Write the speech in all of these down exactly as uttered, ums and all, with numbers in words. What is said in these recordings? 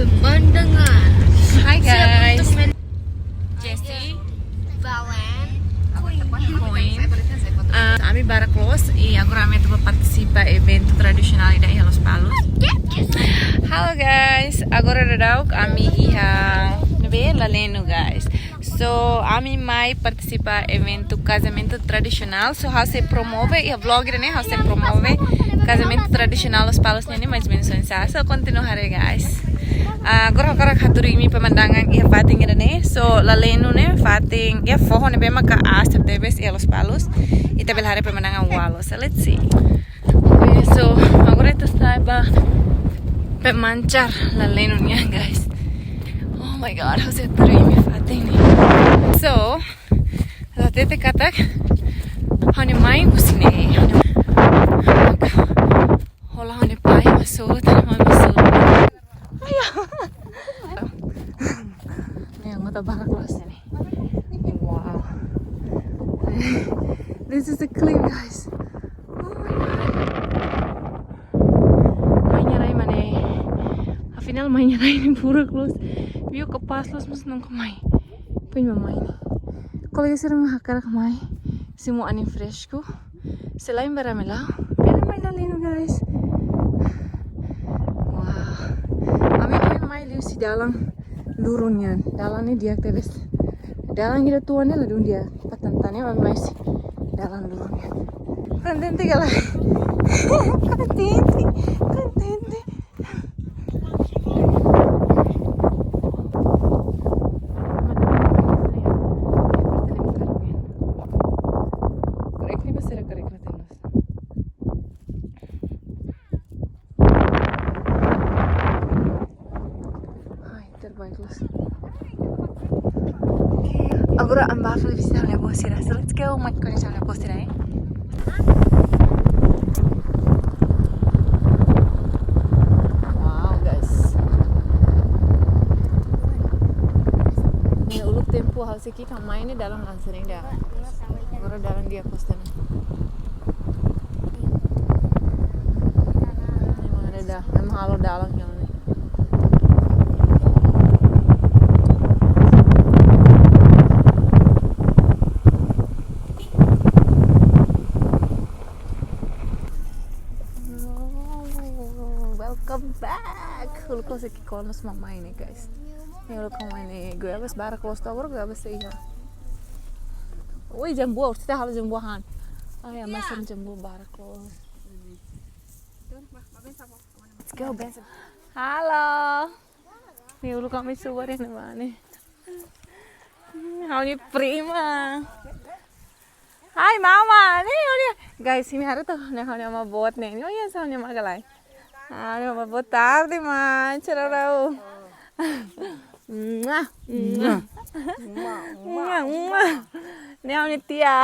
Mendengar. Hai, guys. Siap untuk men- Jesse. Valen. Queen. Ah, ami barak loos i agora ami atu partisipa eventu tradisionál ida iha Lospalos. Halo, guys, agora daudaun ami iha ne'ebé, Lalenu, guys. So, ami mai partisipa eventu kazamentu tradisionál. So, ha'u sei promove, iha vlog ne'e, ha'u sei promove kazamentu tradisionál Lospalos nian ne'e, mais ou menus oinsá. So, kontinua haree, guys. Ah, agora ha'u hakarak hatudu imi pemandangan iha fatin ida-ne'e. So, Lalenu ne'e fatin, iha foho ne'ebé maka aas tebes iha Lospalos. Ita bele haree pemandangan ualu. So, let's see. Oke, so, agora ita sei ba pemancar Lalenu nian, guys. Oh my God, ha'u sei hatudu imi fatin ne'e. So, la tete katak, ha'u-nia mai husi ne'e, ha'u-nia, hola ha'u-nia pai, maso, tana mai maso. Ayo. Ne'e, anggota barak loos ne'e. Wow. This is a cliff, guys. Oh my God. Mai nia rai mak ne'e. Afinál, mai nia rai ne'e burak loos. View kapás loos, mas nunka mai. Poin mak mai ne'e. Kolega sira mak hakarak mai simu anin fresku. Selain ba rame la'o, bele mai Lalenu, guys. Wow. Ami mai liuhusi dalan lurun nian. Dalan ne'e di'ak tebes. Dalan ida tuan ne'e ladún di'ak. Patanta ne'e ami mai husi dalan lurun nian. Kontente ka lae? Kontente, kontente. Ai, terbaik loos. Agora ami bá fali vizita ha'u-nia avó sira. So, let's go, mai koñese ha'u-nia avó sira, eh. Wow, guys. Ne'e uluk tempu ha'u sei ki'ik mai ne'e dalan la sering ida. Agora dalan di'ak loos ona. Ne'e mak ada dah, ne'e mak halo dalan yang ne'e. Welcome back. Uluk ha'u sei ki'ik ona, mas mamai ne'e, guys. Ne'e uluk mamai ne'e. Goiabas barak loos, to'o agora goiabas sei iha. Oi, jambu, urus ta halo jambu han. Ai, ya, mas jambu barak loos. Let's go, bensa. Halo. Ne'e uluk ami subar iha ne'ebá ne'e. Hmm, ha'u-nia prima. Hai, mama. Ne'e, ne'e. Guys, imi haree to'ok, ne'e ha'u-nia ama boot ne'e. Ne'e, oh iya, ha'u-nia ama ka lae. Ah, ne'e ama boot, boa tarde, ma. Tchau, tchau. Mua, mua. Mua, mua. Ne'e ha'u-nia tia.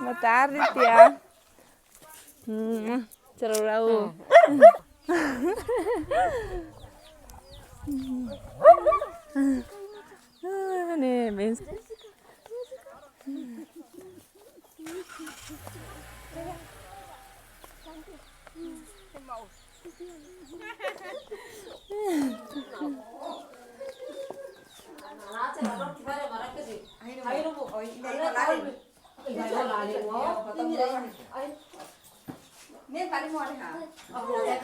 Boa tarde, tia. Mua. Tchau, tchau. Ah, ne'e, bensa.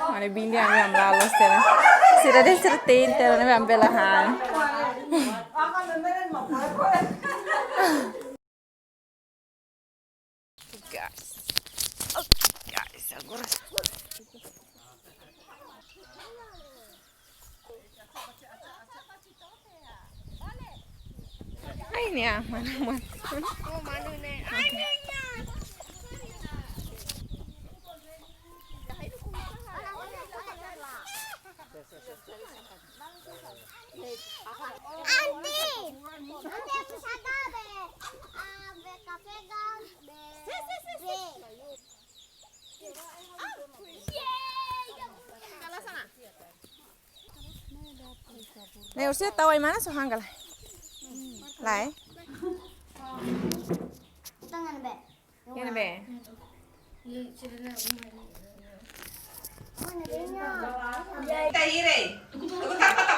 Mane bindi ami hamlaha loos tiha ona. Sira dehan sira te'in tiha ona, ne'ebé ami bele han. Guys. Oke, guys, agora. Ai, ne'e, mana, mana. Oh, mana ne'e? Ai, ne'e, ne'e. Auntie, auntie, bisa gabe? Ah, be kafe gan, be, be. Ne'e, urus tau ai mana so hanggal. Lae. Tangan be. Iha ne'ebé? Ita hire. Aku tak patah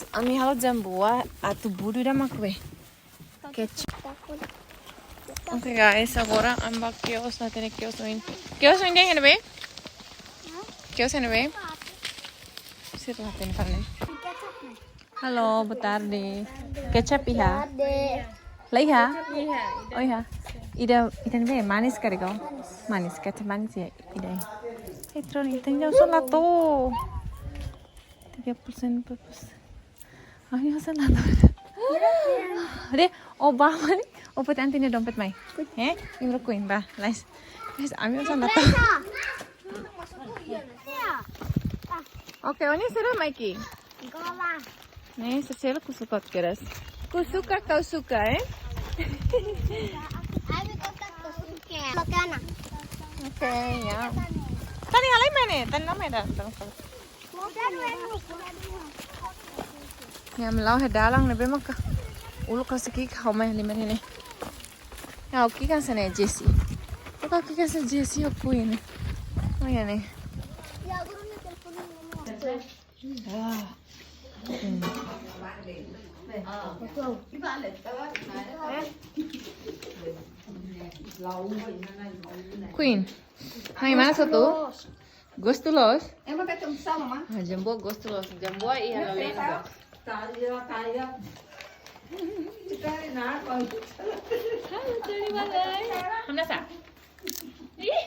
guys, ami halo jamboa atu budu ida mak be. Kecap. Oke guys, agora ami bá kios, la hatene kios oin. Kios oin dehan ne'ebé? Kios ne'ebé? Sira la hatene fali. Halo, boa tarde. Kecap iha? La iha? Oh iha. Ida, ida ne'ebé? Manis karik ó? Manis, kecap manis ya, ida. Eh, troll, ita nia osan la to'o. Tiga persen, empat persen. Ami osan la to'o. Deh, ó bá mai. Ó foti Aunty nia dompet mai. Eh, imi rua Queen bá, lais. Lais, ami osan la to'o. Oke, ó-nia sira mai ki'ik. Ne'e, sira selu ku suka keras. Ku suka, kau suka, eh? Oke, ya. Tani halai mana? Tani lama ya datang. Ya, ami la'o iha dalan ne'ebé maka uluk kasi ki'ik ha'u mai liman ne'e. Ya, oke kan sana Jessie. Oke kan sana Jessie, oke ini. Oh ya nih. Queen. Hai, mana satu? Gostu loos? Ema ka tem sama, ma? Ah, jamboa gostu loos. Jamboa iha la lembra. Taya, taya. Kita na kon. Halo, cari balai. Hamnasa? Ih,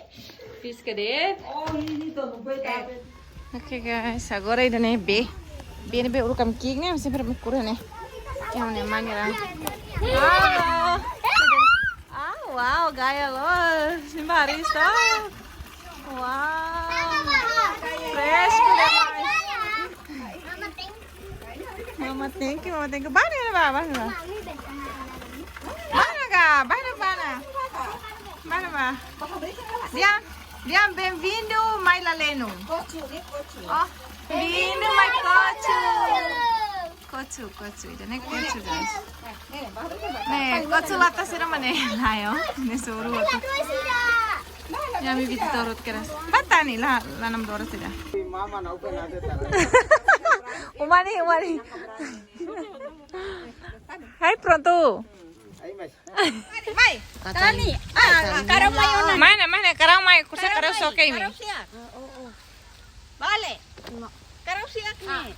fiska de'it. Oh, ini tuh, gue tapi. Oke guys, agora ida-ne'e bee. Bee ne'ebé uluk ami ki'ik ne'e, sempre me kura ne'e. Yang ne'e mana lah? Halo. Ah, wow, gaya loos. Barista. Wow. Fresh demais. Mama, thank you, mama, thank you. Bá ne'e, bá, bá ne'e, bá. Bá ne'e, bá ne'e, bá ne'e. Bá ne'e, bá. Di'ak, di'ak, bem-vindo mai Lalenu. Oh, bem-vindo mai Kotu. Kotu, Kotu, ida-ne'e Kotu, guys. Ne'e, Kotu lata sira mak ne'e, lae, ó. Ne'e suru atu. Ya, ami visitor keras. Bá Tani, la, la nam dora sira. Uma ne'e, uma ne'e. Hai, prontu. Mai, Tani. Ah, karau mai ona. Mana, mana, karau mai, kursi karau soke imi. Karau siak. Bale. Karau siak ne'e.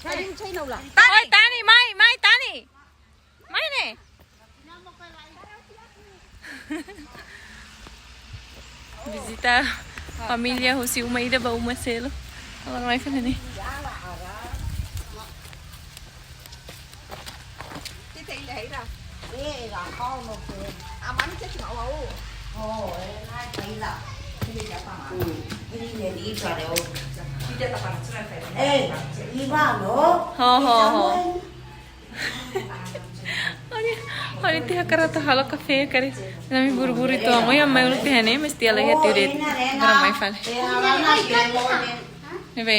Tani, Tani, mai, mai, Tani. Mai ne'e. Vizita família husi uma ida ba uma seluk. Agora mai fali ne'e. Ho, ho, ho. Olha, olha, ita hakarak atu halo kafé, kari. Ami buru-buru atu, ami mai uluk tiha ne'e, mesti ala ya tiuret. Agora mai fali. Ne'ebé?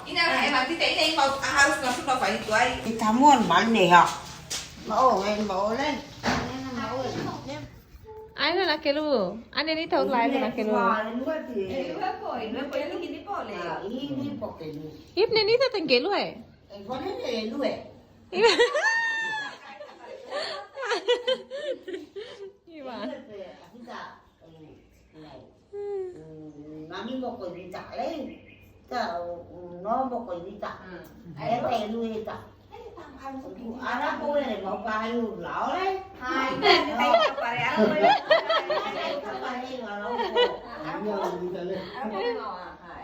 Ina, ema tita ina ema harus masuk na fali tuai. Ita muan mal ne'e ya. Mau, en mau le. Ai, la nakelu. Ane ni tau lai la nakelu. Ini po, ini po, ini po, ini po. Ip ne ni ta tengkelu, eh? Iwan. Nami mo ko dita le. Ta no mo ko dita. Ete lu ita. Ara ko ere mau pahayu lao le. Hai, pare ara ko.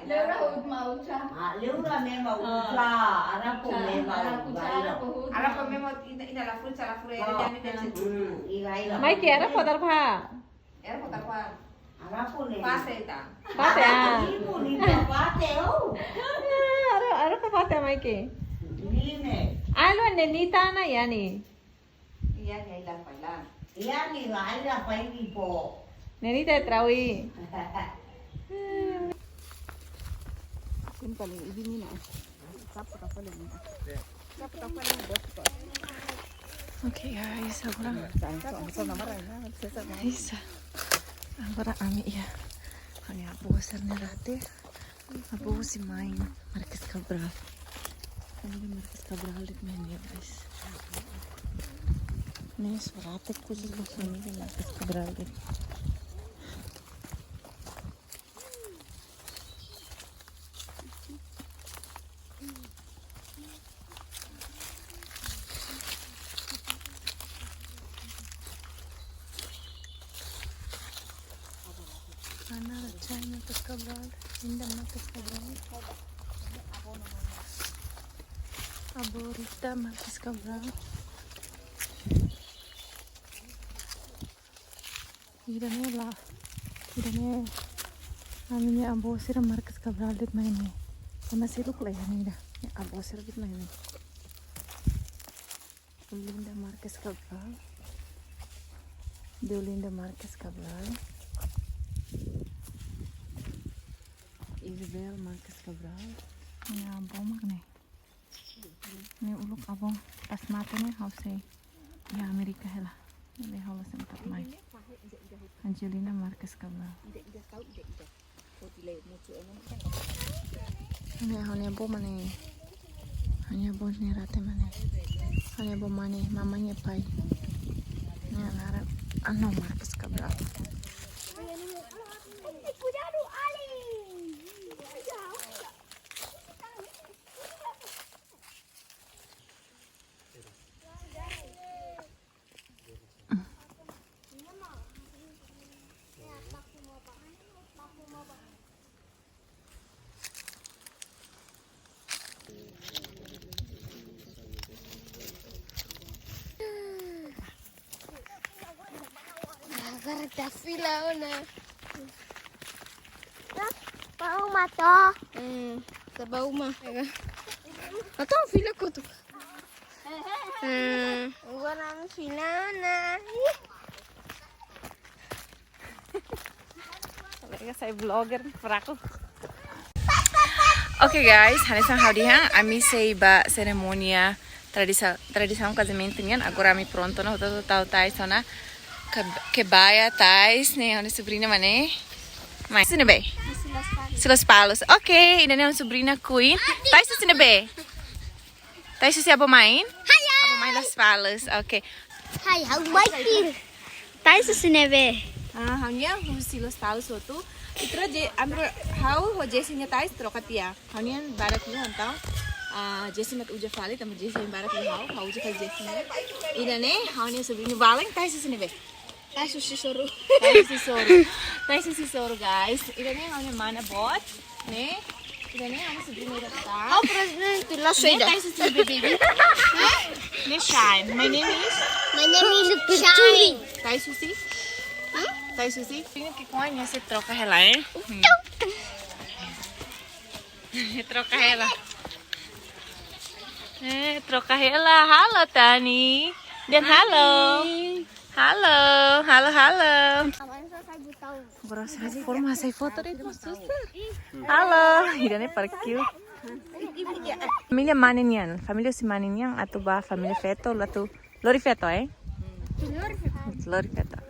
Leura hut mau uca. Ah, leura memang uca. Ara ko memang uca. Ara ko memang ina, ina la fuca, la fure, ina, ina, ina. Mai ke ara ko dar pa. Era kota kuan. Ara ko le. Pase ta. Pate, ah. Ibu ni pate, oh. Ara, ara ko pate mai ke. Ni ne. Ai, lo Nenita ona, yani. Iya, ni ai la fai la. Iya, ni ai la fai ni po. Nenita trawi. Kun paling ibi mina. Sapa ka paling mina? Sapa ka paling bos ko? Oke, guys, agora. Sai, sai, sai, sai, sai, sai. Isa. Agora ami iha ha'u-nia avó sira-nia rate. Avó husi main Marques Cabral. Ami iha Marques Cabral de'it mai ne'e, guys. Ne'e só rate khusus ba família Marques Cabral de'it. Ana Rachel Marques Cabral, Linda Marques Cabral. Avó Rita Marques Cabral. Ida-ne'e laran, ida-ne'e ami-nia avó sira Marques Cabral de'it mai ne'e. Tanba seluk laran ida-ne'e, avó sira de'it mai ne'e. Deolinda Marques Cabral. Deolinda Marques Cabral. Isabel Marques Cabral. Nia avó mak ne'e. Ne'e uluk avó pas mate ne'e ha'u sei iha Amérika hela. Ne'e ha'u la sempat mai. Angelina Marques Cabral. Ne'e ha'u-nia avó mak ne'e. Ha'u-nia avó nia rate mak ne'e. Ha'u-nia avó mak ne'e, mamá nia pai. Ne'e laran Ana Marques Cabral. Agora tá fila ona. Bau mato. Hmm, tá bau ma. Atau fila kutu. Hmm. Agora fila ona. Kolega sai vlogger fraku. Oke guys, hanesan ha'u dehan, ami sei ba serimónia tradisa-, tradisaun kazamentu nian. Agora ami prontu ona, hotu-hotu tau tais ona. Ke-, kebaya tais ne'e, ha'u-nia sobriña mak ne'e. Mai, husi ne'ebé? Husi Lospalos. Oke, ida-ne'e ha'u-nia sobriña Queen. Tais husi ne'ebé? Tais husi Abu Main? Haya. Abu Main Lospalos. Oke. Hai, ha'u mai fir. Tais husi ne'ebé? Ah, ha'u-nia husi Lospalos hotu. Ita rua je, ami rua, ha'u ho Jesse nia tais troka tiha. Ha'u-nian badak liu entaun. Ah, Jesse mak uza fali, tanba Jesse badak liu ha'u, ha'u uza fali Jesse nia. Ida-ne'e, ha'u-nia sobriña Valen, tais husi ne'ebé? Tais husi Soru. Tais husi Soru. Tais husi Soru, guys. Ida-ne'e ha'u-nia mana boot. Ne'e. Ida-ne'e ha'u-nia sobriña ida tan. Ha'u prezidente la. Ne'e soida. Tais husi ne'ebé, baby? Hah? Ne'e Shine. My name is? My name is Shine. Tais husi? Hmm? Tais husi? Ini ke kuanya se troka hela, eh? Hmm. Troka hela. Eh, troka hela. Halo, Tani. Dan halo. Hai. Halo, halo, halo. Agora sai forma, sai foto de'it, mas susar. Halo, ida-ne'e para kiu. Família mane nian, família husi mane nian, atu ba família feto, atu lori feto, eh? Lori feto. Lori feto.